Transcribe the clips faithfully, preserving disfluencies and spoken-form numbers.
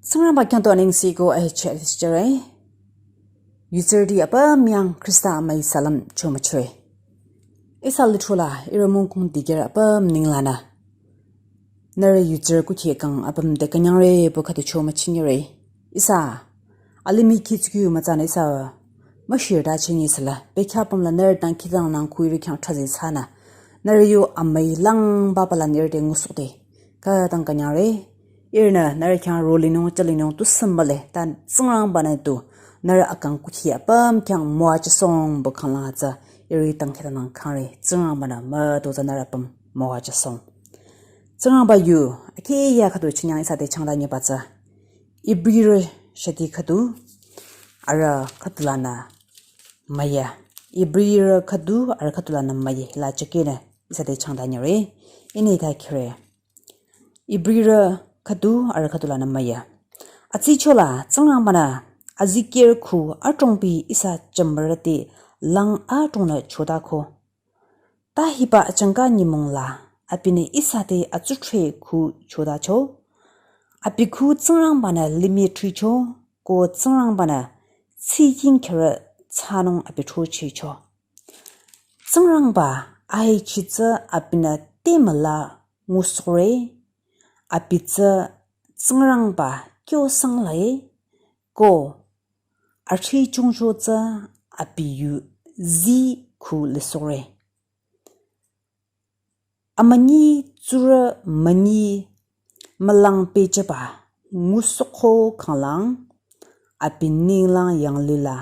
Tsingrangba khyang to aningsi ko ahechi atisichere. Yutsirdi apüm yang Khrista amai salam chomachre. Ihsa lithula ihrü mungkung diger apüm ninglanü. Nührü yutsir kukhi kang apüm de künyangre bu khüdu chomachingre. Ihsa alimih khitsukyu mütsanü ihsa müshirda chingi sala. Bekhyah pümla nührü dangkhidangnang kuirü khyang thrazi thsanü. Nührü yu amai lang bapala nührü de ngusukde. Khütang künyangre. Ihrünü nührü khyang rolinung chalinung tu sümbale. Ta Tsingrangbanü tu nührü akang kukhi apüm khyang müwajüsong bu khanglang tsü. Ihrü dangkhidangnang khangre. Tsingrangbanü mütozah nührü apüm müwajüsong. Tsingrangba yu, akheh ya khüdu chinyang ihsa te changda nyiba tsü. Ibrirü shati khüdu, arüh khüdulanü müya. Ibrirü khüdu, arüh khüdulanü müya. Hila chakene ihsa te changda nyire. Ini ta khire. Ibrirü khüdu, arüh khüdulanü müya. Atsichola, Tsingrangbanü, azikir khu, atrongpi ihsa chambarati, lang atrongnü chodako. Ta hiba achangka nyümong la, abinü ihsa te atsudhre khu chodacho. Abi khu Tsingrangbanü limih thricho, ko Tsingrangbanü tsiking kere tsanung abi throchecho. Tsingrangba ahechi tsü abinü temüla ngusure, abi tsü Tsingrangba kyo sanglae, ko athri chungcho tsü abi yu zi khu lisure. Amünyi tsurü münyi mülang pehjüba ngusukho khanglang abi ninglang yanglila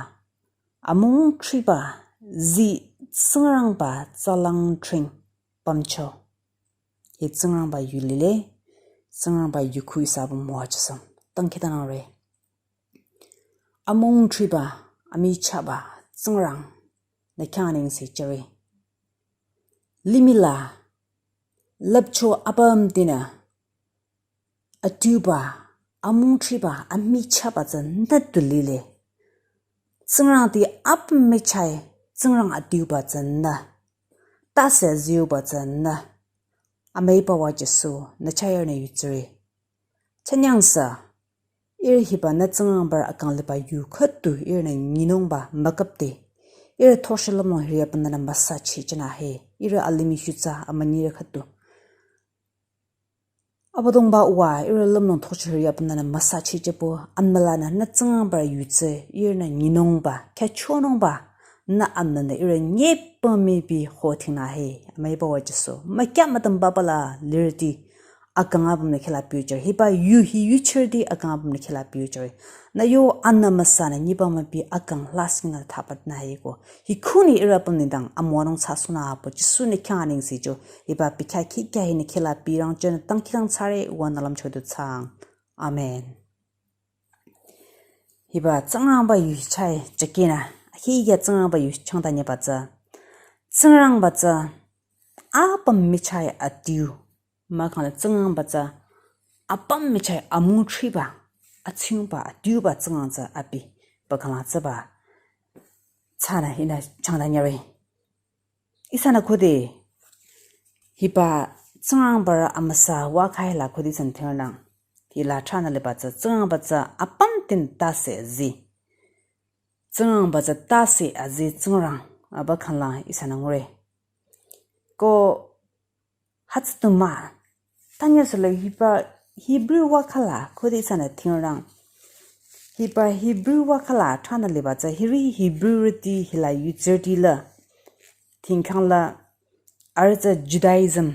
amung thriba zi Tsingrangba tsalang tring pamcho. Hi Tsingrangba yu lile, Tsingrangba yu khu ihsa apüm müwajüsong. Dangkhidangnangre. Amung thriba, amichahba, Tsingrang, nü khyang aningsi chere. Limih la, lüpcho apüm dinü, atuba, amung thriba, amichahba tsü nü tu lile. Tsingrangti apüm michah-i, Tsingrang atuba tsü nü. Tase ziuba tsü nü. Amüiba wa Jisu, nü chah ihrünü yutsire. Chanyangsa, ihrü hiba nü Tsingrangba akang liba yu khüdu ihrünü nyinungba müküpde. Ihrü thoshe lümlong hiri apümnü nü müsachi chana he. Ihrü alimih shutsa amünyirü khüdu. Abüdongba Uwa, ihrü lümlong thoshe hiri apümnü nü müsachi chepo, amülanü nü Tsingrangba yutse, ihrünü nyinungba, khyachonungba, nü amülanü ihrü nyepü mipi ho thingna he, amüiba wa Jisu. Mükya mütüm bapala lirdi, akang apümnü khila piuchar. Hiba yu hi yuchirdi akang apümnü khila piuchar. Nü yo anna müsanü nyiba müpi akang laskinü thapat na he ko. Hi khuni ihrü apüm nengdang amüwanung thsasohnü apu Jisu nü khyang aningsi cho. Hiba pikha khikya hi nü khila pirang chonü dangkhidangnang thsare Uwa nü lümcho du thsaang. Amen. Hiba Tsingrangba yu chah-i chakena. Khikya Tsingrangba yu changda nyiba tsü. Tsingrangba tsü apüm michah-i atiu. Mahkhang la Tsingrangba tsü apüm michah-i amung thriba, atsingba, atiuba Tsingrang tsü abi, ba khanglang tsüba. Tsünü hinü changda nyire. Ihsanü khode, hiba Tsingrangba amüsa wa khaila khode san thengnang. Hila thranü liba tsü Tsingrangba tsü apüm tin tase azi. Tsingrangba tsü tase azi Tsingrang, aba khanglang ihsanü ngure. Ko hütsütuma, tanyasüla hiba Hebrew wa khala khode ihsanü thengrang. Hiba Hebrew wa khala thranü liba tsü hiri Hebrew rüti hila yutsirdi la. Thingkhang la, arüh tsü Judaism,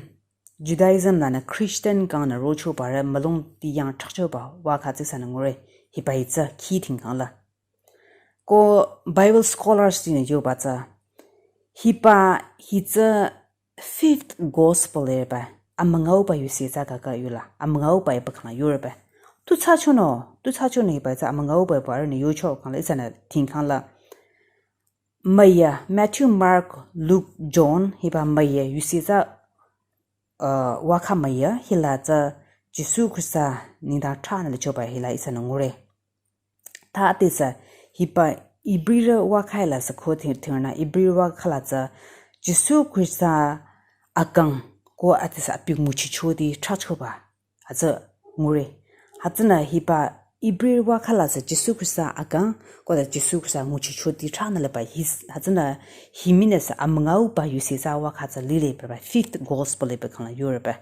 Judaism lanü Christian kangnü rochoba rü mülung ti yang thrakchoba wa kha tsü ihsanü ngure hiba hi tsü khi thingkhang la. Ko Bible scholars tinü yoba tsü, hiba hi tsü fifth gospel eba, amüngauba yusi tsü kaka yula, amüngauba eba khanglang yureba. Tu thsachono, tu thsachono hiba tsü amüngauba eba arühnü yucho khangla ihsanü thingkhang la. Müya, Matthew, Mark, Luke, John, hiba müya yusi tsü, uh, wa kha müya, hila tsü Jisu Khrista nengdang thranü lichoba hila ihsanü ngure. Ta ati tsü hiba Hebrew wa khaila sü kho thing-, thingrünü Hebrew wa khala tsü Jisu Khrista akang ko ati tsü abi nguchichodi thrachoba. Hütsü ngure. Hütsünü hiba Ibri wakha la sü Jisu Khrista akang, koda Jisu Khrista nguchichoti thranü leba his, hütsünü himine sü amüngau ba yusi tsü wakha tsü lile peba fifth gospel lebe kangla yoreba.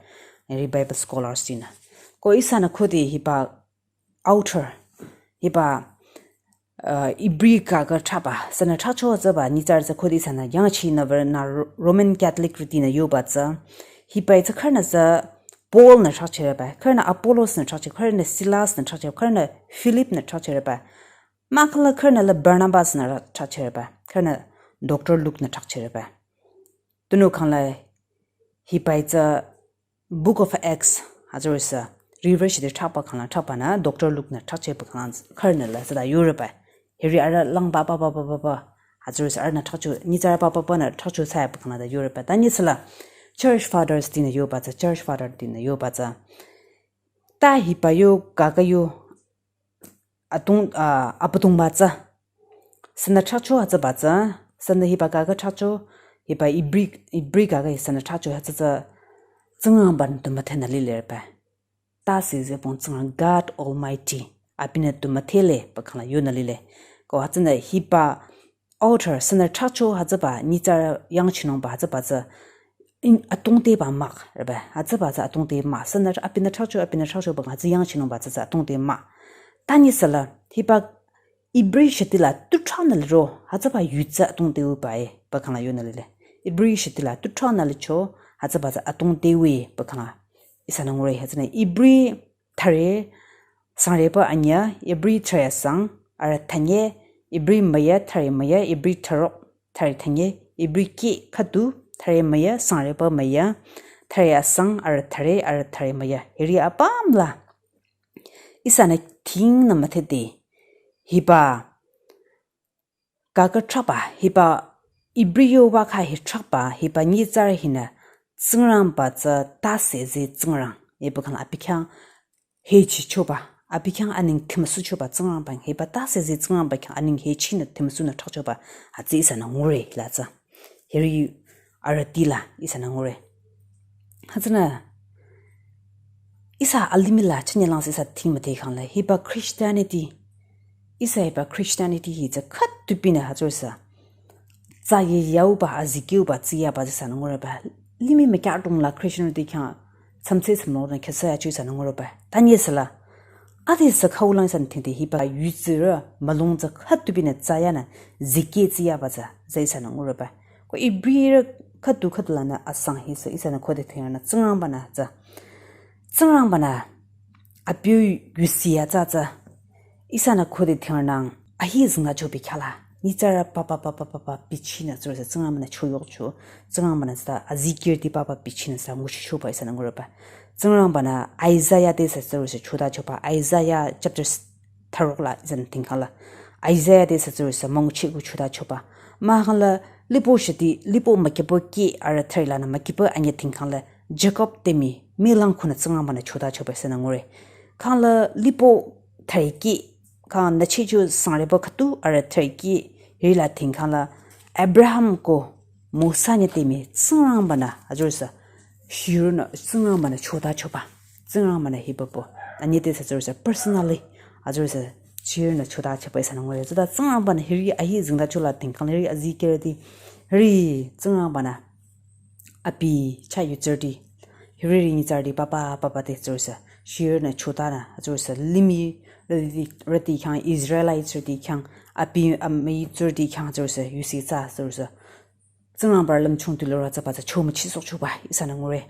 Eri Bible scholars tinü. Ko ihsanü khode hiba author, hiba, uh, Ibri kaka thaba, sünü thacho tsü ba, nyitsarü tsü khode ihsanü yangchi nü ver na Ro-, Roman Catholic riti nü yoba tsü, hiba tsü khürünü tsü Paul nü thachireba, khürünü Apollos nü thachi, khürünü Silas nü thachi, khürünü Philip nü thachireba. Mahkhang la khürünü la Barnabas nü ra-, thachireba, khürünü Doctor Luke nü thachireba. Tunüo khangla hiba tsü Book of Acts, hütsürü sü, river shide thaba khangla thaba nü, Doctor Luke nü thachireba khangla khürünü la tsüta yoreba. Hiri arüh lang ba ba ba ba ba ba. Hütsürü sü arühnü thacho, nyitsarü ba ba ba nü thacho thsaba khangla ta yoreba. Ta nyitsala, Church Fathers tinü yoba tsü, Church Father tinü yoba tsü. Ta hiba yo, kaka yo, atung, ah, apatung ba tsü. Sünü thacho hütsüba tsü, sünü hiba kaka thacho, hiba Ibri, Ibri kaka sünü thacho hütsü tsü, Tsingrangba nü tu müthenü lile pü. Tase zepong Tsingrang God Almighty, abinü tu müthele pü khangla yonü lile. Ko hütsünü hiba author, sünü thacho hütsüba, nyitsarü yangchinungba hütsüba tsü, in, atungte ba mah, reba, hütsüba tsü atungte mah, sünü abinü thacho, abinü thacho ba hütsü yangchinungba tsü tsü atungte mah. Ta nyitsala, hiba Ibri shitila tu thranü liro, hütsüba yu tsü atungte wu ba e, pü khangla yonü lile. Ibri shitila tu thranü licho, hütsüba tsü atungte wu e, pü khangla. Ihsanü ngure hütsünü Ibri thüre sangreba anyüh, Ibri thüre asang, arüh thünye, Ibri müyü, thüre müyü, Ibri thürok, thüre thünye, Ibri kih khüdu, thüre müyü, sangreba müyü, thüre asang, arüh thüre, arüh thüre müyü. Hiri apüm la. Ihsanü tingnü müthede. Hiba kaka thaba, hiba Ibri yo wakha hi thaba, hiba nyitsarü hinü Tsingrangba tsü tase ze Tsingrang. Epü khangla abi khyang hechichoba, abi khyang aning thimüsuchoba Tsingrangba, hiba tase ze Tsingrangba khyang aning hechinü thimüsunü thrachoba, hütsü ihsanü ngure la tsü. Hiri arüh tila ihsanü ngure. Hütsünü ihsa alimih la chünye lang sü ihsa ting müdhe khangla, hiba Christianity, ihsa hiba Christianity hi tsü khüdu binü hütsürü sü. Tsü ye yauba, azikehba, tsü yaba tsü ihsanü ngureba. Limih mükya atung la Christianity khyang, samse samlo nü khesa yacho ihsanü ngureba. Ta nyitsala. Ade sü khaulang ihsanü tingde hiba yu tsürü, mülung tsü khüdu binü tsü yanü, zikeh tsü yaba tsü, tsü ihsanü ngureba. Ko Ibri khüdu khüdu lanü asang hi sü ihsanü khode tingrünü Tsingrangba nü tsü. Tsingrangba nü abi yusi ya tsü tsü. Ihsanü khode tingrünang ahi zingla chobi khyala. Nyitsarü papa papa papa bichinü tsürü sü Tsingrangba nü choyokcho. Tsingrangba nü tsü azikehrüti papa bichinü sü nguchichoba ihsanü ngureba. Tsingrangba nü Isaiah te sü tsürü sü chotachoba. Isaiah chapter thürok la ihsanü tingkhangla. Isaiah te sü tsürü sü münguchiko chotachoba. Mahkhang la lipo shiti, lipo mükipo kih arüh thüre lanü mükipo anyüh tingkhangla. Jacob te mii, mii lang khunü Tsingrangba nü chotachoba ihsanü ngure. Khangla lipo thüre kih, khang nü chicho sangreba khüdu arüh thüre kih, hiri la tingkhangla Abraham ko Mosa nyüh te mii Tsingrangba nü, hütsürü sü, shirünü Tsingrangba nü chotachoba. Tsingrangba nü hiba pü. Anyüh te sü tsürü sü personally, hütsürü sü, shirünü chotachoba ihsanü ngure. Tsüta Tsingrangba nü hiri ahi zingla chola tingkhang hiri azikehrüti. Hiri Tsingrangba nü abi chah yutsürüti. Hiri nyitsarüti papa papa te tsürü sü. Shirünü chotanü, hütsürü sü limih, rüti, rüti khyang Israelite tsürüti khyang, abi amüi tsürüti khyang tsürü sü, yusi tsü tsürü sü. Tsingrangba lümchung tilo rü tsüba tsü chomüchisokchoba ihsanü ngure.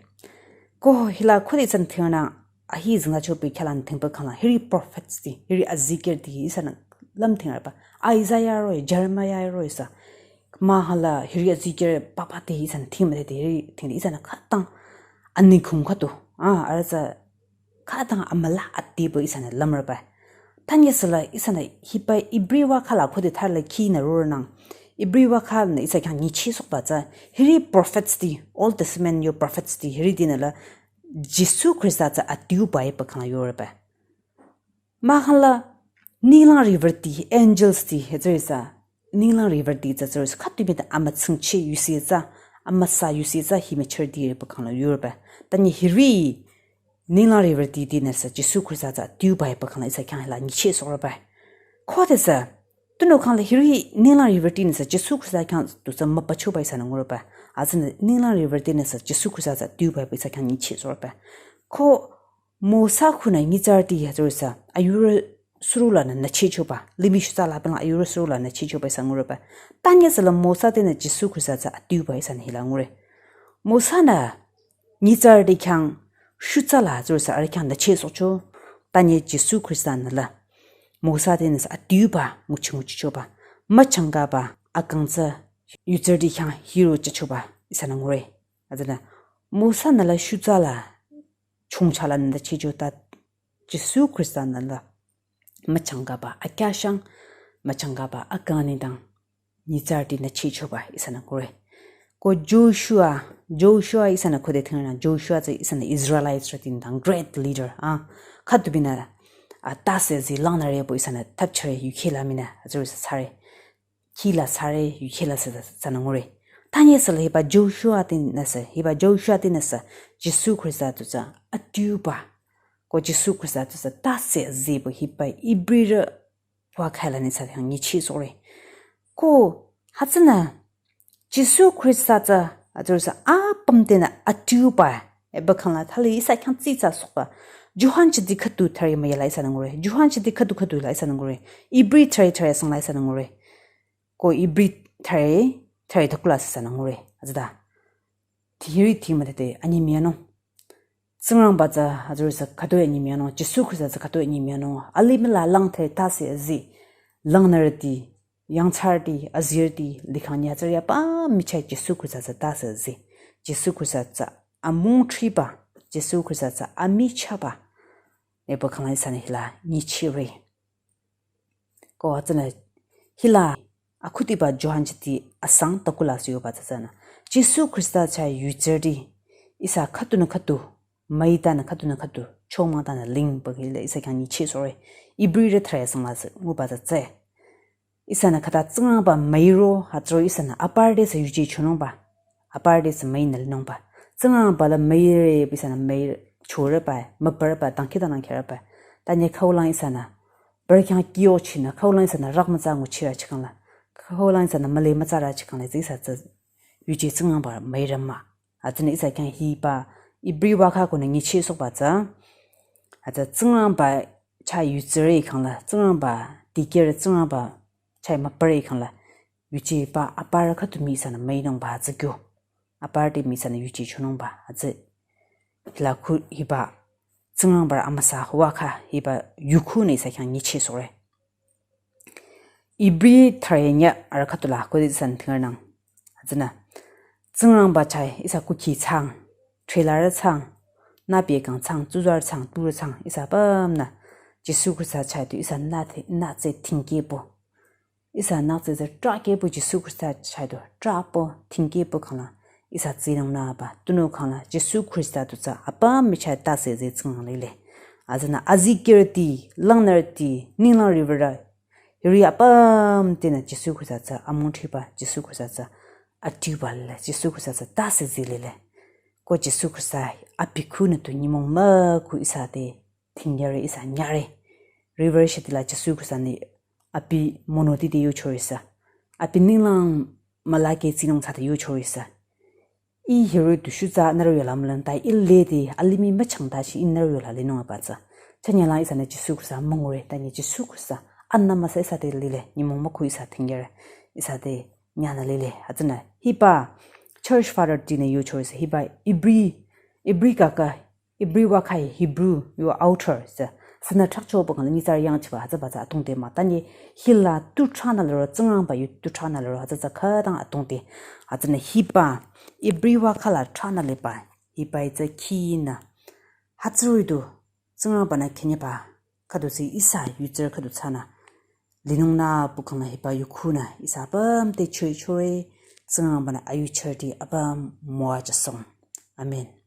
Ko hila khode ihsanü tingrünang ahi zingla chobi khyala nü tingba khangla. Hiri prophets ti, hiri azikehrüti ihsanü lüm tingrüba. Isaiah roh-i, Jeremiah roh-i sü. Mahkhang la hiri azikehrü papa te ihsanü ting müdhede hiri tingde ihsanü khütang aning khung khüdu. Ah, arüh tsü khütang amüla atiba ihsanü lümrüba. Ta nyitsala ihsanü hiba Ibri wakha la khode thali khinü rorünang. Ibri wakha nü ihsa khyang nguchisokba tsü. Hiri prophets ti, Old Testament yo prophets ti, hiritinü la Jisu Khrista tsü adiuba e pü khangla yoreba. Mahkhang la ninglang riwürüti, angels ti, hütsürü sü, ninglang riwürüti tsü tsürü sü, khüdu binü amütsingchi yusi tsü, amüsa yusi tsü, hi müchirüti re pü khangla yoreba. Ta nyi hiri, ninglang riwürüti tinüsü Jisu Khrista tsü adiuba-i pü khangla ihsa khyang hila nyichehsohrüba. Khodesü, tunüo khangla hiri ninglang riwürüti nüsü Jisu Khrista khyang tusü müpachoba ihsanü ngurüba. Hütsünü ninglang riwürüti nüsü Jisu Khrista tsü adiuba-i pü ihsa khyang nyichehsohrüba. Ko Mosa khunü nyitsarüti hütsürüsü ayurü surulanü nüchehchoba. Limih shutsa la pülang ayurü surulanü nüchehchoba ihsa ngurüba. Tanye süla Mosa tinü Jisu Khrista tsü adiuba ihsanü hila ngure. Mosa-nü nyitsarüti khyang shutsa la hütsürüsü arüh khyang nüchehsohcho. Tanye Jisu Khrista-nü la Mosa tinüsü adiuba nguchi nguchichoba. Müchangkaba akang tsü yutsarüti khyang hiro jüchoba ihsanü ngure. Hütsünü Mosa-nü la shutsa la chongcha la nüchehcho ta Jisu Khrista-nü la müchangkaba akyahshang, müchangkaba akang nengdang nyitsarüti nüchehchoba ihsanü ngure. Ko Joshua, Joshua ihsanü khode thingrünang, Joshua tsü ihsanü Israelites rüti nengdang great leader, ah, khütubinü, ah, tase zi langnüre pü ihsanü thapchare yukheh la minü hütsürüsü thsare. Khila thsare, yukheh la sü tsünü ngure. Tanye süla hiba Joshua tinüsü, hiba Joshua tinüsü Jisu Khrista tusü adiuba. Ko Jisu Khrista tusü tase zi pü hiba Ibrirü wa khaila nüsü khyang nyichehsohre. Ko hütsünü Jisu Khrista tsü hütsürüsü apüm tinü adiuba-i pü khangla thali ihsa khyang tsitsa sohba. Johan chiti khüdu thüre müyala ihsanü ngure. Johan chiti khüdu khüdu la ihsanü ngure. Ibri thüre thüre asang la ihsanü ngure. Ko Ibri thüre, thüre thüku la ihsanü ngure. Hütsüta. Thiri thi müdhete anyemüyanung. Tsingrangba tsü hütsürüsü khütoi anyemüyanung. Jisu Khrista tsü khütoi anyemüyanung. Alimih la lang thüre tase azi. Langnürüti, yangthsarüti, azirüti, likhang nyitsarü apüm michah Jisu Khrista tsü tase azi. Jisu Khrista tsü amungthriba. Jisu Khrista tsü amichahba. Epü khangla ihsanü hila nyichehre. Ko hütsünü hila akhudiba Johan chiti asang thüku la sü yoba tsü tsünü. Jisu Khrista chah yutsarüti ihsa khüdunü khüdu, müitanü khüdunü khüdu, chomangtanü ling pü hila ihsa khyang nyichehsohre. Ibrirü thüre asang la sü nguba tsü tsü. Ihsanü khüta Tsingrangba müiro hütsüro ihsanü aparü te sü yuje chonungba. Aparü te sü müinü linungba. Tsingrangba la müire pü ihsanü müi chorüba, müparüba, dangkhidangnang kherüba. Tanye khaulang ihsanü. Bürü khyang kyo chinü, khaulang ihsanü rak mütsa nguchirü chikhangla. Khaulang ihsanü müle mütsarü chikhangla, tsü ihsa tsü yuje Tsingrangba müire mah. Hütsünü ihsa khyang hiba, Ibri wakha khunü nyichehsohba tsü. Hütsü Tsingrangba chah yutsarü khangla, Tsingrangba dikehrü Tsingrangba chah müparü khangla. Yujeba aparü khüdu mii ihsanü müinungba hütsü kyo. Aparü te mii ihsanü yuje chonungba hütsü. Hila khu hiba Tsingrangba amüsa wakha hiba yukhunü ihsa khyang nyichehsohre. Ibri thüre nyitsarü khüdu la khode ihsanü thingrünang. Hütsünü. Tsingrangba chah ihsa kukhi thsang. Thrilarü thsang. Nüpü kang thsang, tsuzarü thsang, turü thsang. Ihsa apümnü. Jisu Khrista chah tu ihsa nüte, nütse thingkehpü. Ihsa nütse tsü trakehpü Jisu Khrista chah tu, trakpü, thingkehpü khangla. Ihsa tsinung nüba, tunüo khangla, Jisu Khrista tusü apüm michah tase zi Tsingrang lile. Hütsünü azikehrüti, langnürüti, ninglang riwürü, hiri apüm tinü Jisu Khrista tsü amungthriba, Jisu Khrista tsü adiuba lile, Jisu Khrista tsü tase zi lile. Ko Jisu Khrista abi khunü tu nyümong mükhu ihsa te thingyare ihsa nyare. Riwürü shitila Jisu Khrista-nü abi monoti te yocho ihsa. Abi ninglang mülakeh tsinung thsade yocho ihsa. Ih hiri tu shutsa nührü yola mülang ta ih lede alimih müchangtashi ih nührü yola linung aba tsü. Chanyülang ihsanü Jisu Khrista müngure, tanye Jisu Khrista anü müsa ihsa te lile, nyümong mükhu ihsa thingyare, ihsa te nyanü lile. Hütsünü hiba church father tinü yocho ihsa, hiba Ibri, Ibri kaka, Ibri wakha hi Hebrew yo author sü, sünü trakcho pü khangla nyitsarü yangchiba hütsüba tsü atungte mah. Tanye hila tu thranü liro, Tsingrangba yu tu thranü liro, hütsü tsü khütang atungte. Hütsünü hiba, Ibri wakha la thranü liba, hiba itsü khinü. Hütsüri du, Tsingrangba-nü khinyiba, khüdu si ihsa yutsarü khüdu thsanü. Linung nü pü khangla hiba yukhunü, ihsa apüm te choi chore, Tsingrangba-nü ayuchirüti apüm müwajüsohng. Amen.